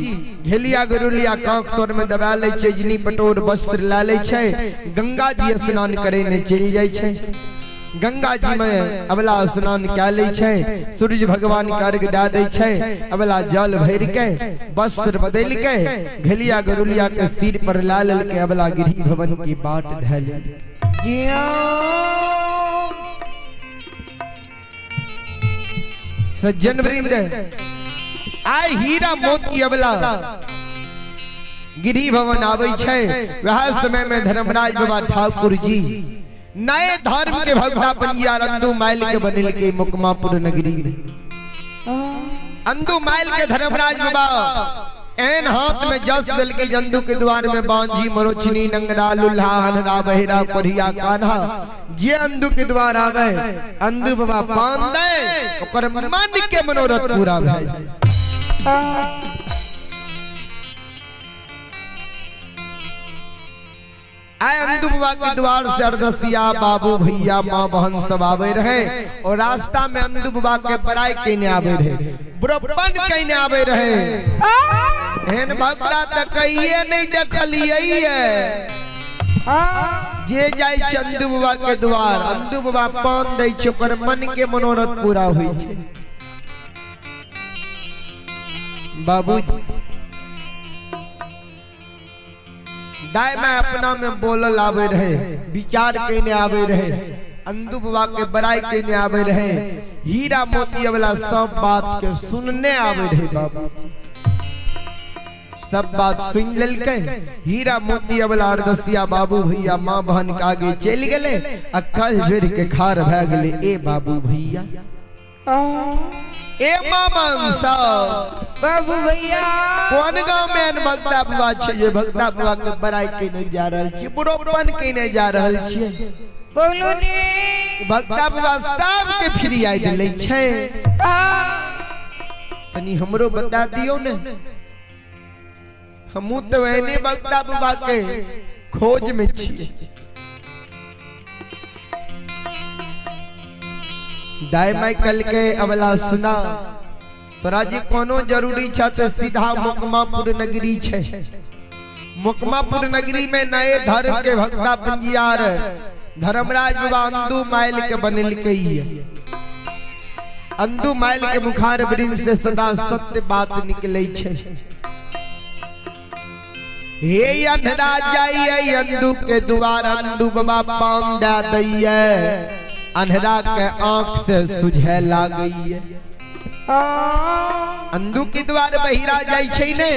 घेलिया गरुलिया कांख तोर में दबा लै छे, जिनी पटोर वस्त्र ला लै छे, गंगा जी स्नान करे ने चलि जाइ छे। गंगा जी में अबला स्नान कै लै छे, सूरज भगवान के अर्घ दे दै छे, अबला जल भरि के वस्त्र बदलि के घेलिया गरुलिया के सिर पर ला लेल के अबला गृह भवन की बाट धै लेल। सज्जन वृंद, आय हीरा मोती अबला गिरी भवन आबै छे। वह समय में धर्मराज बाबा ठाकुर जी नए धर्म के भक्ता पंजिया अंदू माइल के बनिल के मुकमापुर नगरी में। अंदू माइल के धर्मराज बाबा एन हाथ में जस दल के जंदू के द्वार में बांझी मरोचनी नंगरा लुल्हा हनरा बहिरा कोढ़िया कान्हा जे अंदू के द्वार आवे अंदू बाबा पान दे ओकर मन के मनोरथ पूरा भए। आए अंदू बाबा के द्वार से अरदसिया बाबू भैया माँ बहन सब आवे रहे और रास्ता में अंदू बाबा के पराई केने आवे रहे, बुरप्पन केने आवे रहे। एहन भक्ता त कहिए नहीं देखलिए जे जाय छै अंदू बाबा के द्वार, अंदू बाबा पान दै छै ओकर मन के मनोरथ पूरा होइ छै। बाबूजी दाय में अपना में बोलल आवे रहे, विचार केने आवे रहे, अंदू बाबा के बड़ाई केने आवे रहे, हीरा मोती वाला सब बात के सुनने आवे रहे। बाबू सब बात सुन लेलकै। हीरा मोती वाला अरदसिया बाबू भैया माँ बहन के आगे चलि गेलै आ कल जोड़ के खार भए गेलै। ए बाबू भैया, ए माँ बहन सब, बाबू भैया कोन गांव में एहन भक्ता बाबा छै जे भक्ता बाबा के बड़ाई केने जा रहल छी, बुढ़ोपन केने जा रहल छी? बोलू ने भक्ता बाबा सब के फ्री आइ देले छै। तनी हमरो बता दियो ने, हमू तो एहने भक्ता बाबा के खोज में छी। दाय माई कल के अवला सुना तोरा जी कोनो जरूरी छ त सीधा मुकमापुर नगरी छै। मुकमापुर नगरी में नए धर्म के भक्ता पंजियार धर्मराज बाबा अंदू माइल के बनेलकै। अंदू माइल के मुखार वृंद से सदा सत्य बात निकले छै। हे अंधरा जाइए अंदू के द्वार, अंदू बाबा पान दे दैये, अंधरा के आंख से सुझे लागैये। अंदू के द्वार बहिरा जाय छै ने,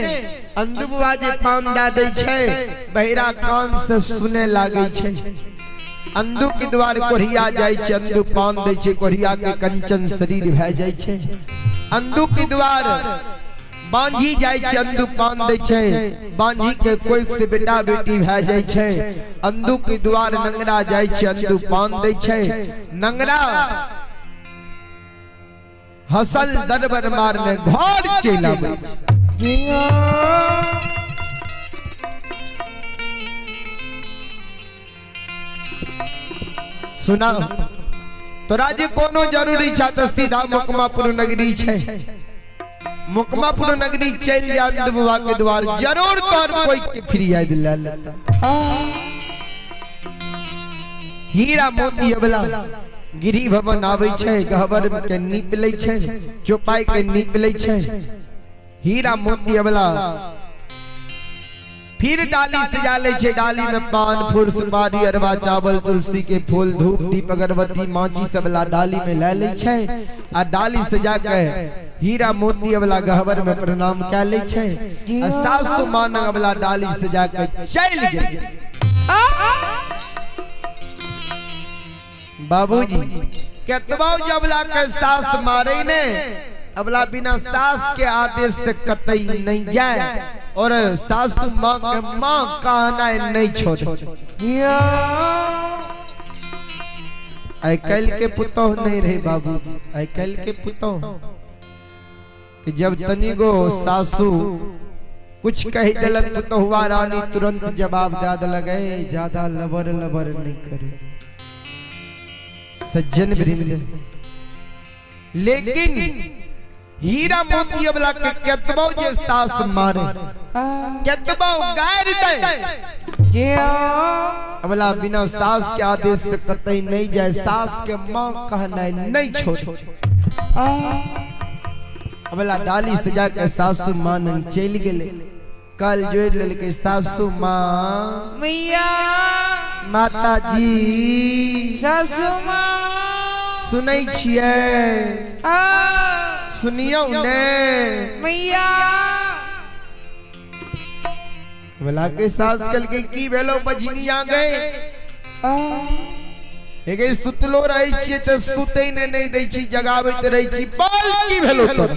अंदू बाबा जे पान दे दै छै बहिरा कान से सुने लागै छै। अंदू के द्वार कोढ़िया जाय छै, अंदू पान दै छै, कोढ़िया के कंचन शरीर भए जाय छै। अंदू के द्वार बांझी जाय छै, अंदू पान दै छै, बांझी के कोइख से बेटा बेटी भए जाय छै। अंदू के द्वार नंगरा जाय छै, अंदू पान दै छै, नंगरा हसल दरबर मारने घर चलि आबै छै। सुना तोरा जे कोनो जरूरी छ त सीधा मुकमापुर नगरी छै। मुकमापुर नगरी चलि जा अंदू बाबा के द्वार, जरूर तोर कोई के फ्री आइ ले लेता। हीरा मोती अबला गिरी भवन आबै छै, गहबर के नीप लै छै, चौपाई के नीप लै छै। हीरा मोती अबला फिर डाली सजा लै छै, डाली में पान फूल सुपारी अरवा चावल तुलसी के फूल धूप दीप अगरबत्ती माची सब ला डाली में ले लै छै आ डाली सजा के हीरा मोती वाला गहबर में प्रणाम कए लै छै आ सासु माँ वाला डाली सजा के चलि गेल। बाबूजी केतबो जबला के सास मारे ने अबला बिना सास के आदेश से कतई नहीं जाए और सासू माँ के माँ कहना नहीं छोड़े। आइ काल्हि के पुतोह नहीं रहे बाबू, आइ काल्हि के पुतोह कि जब तनिगो सासू कुछ कह दिलक पुतोहुआ रानी तुरंत जवाब दे दिलक, ए ज्यादा लबर लबर नहीं करे। सज्जन वृंद, लेकिन हीरा मोती वाला के केतबो जे सास मारे, केतबो गारि दे, अबला बिना सास के आदेश से कतई नहीं जाए, सास के मां कहना नहीं छोड़। अबला डाली सजा के सासू मां नंग चलि गेले। कल जोड़ लेलकै सासू मां, मैया, माता जी, सासू मां, सुनै छियै? सुनियौ ने मैया। बोला के सास कहलकै की भेलो बजनिया गए, हे गे सुतलो रहै छियै तऽ सुतै ने नहि दै छी, जगाबैत रहै छी, बोल की भेलो तोरा?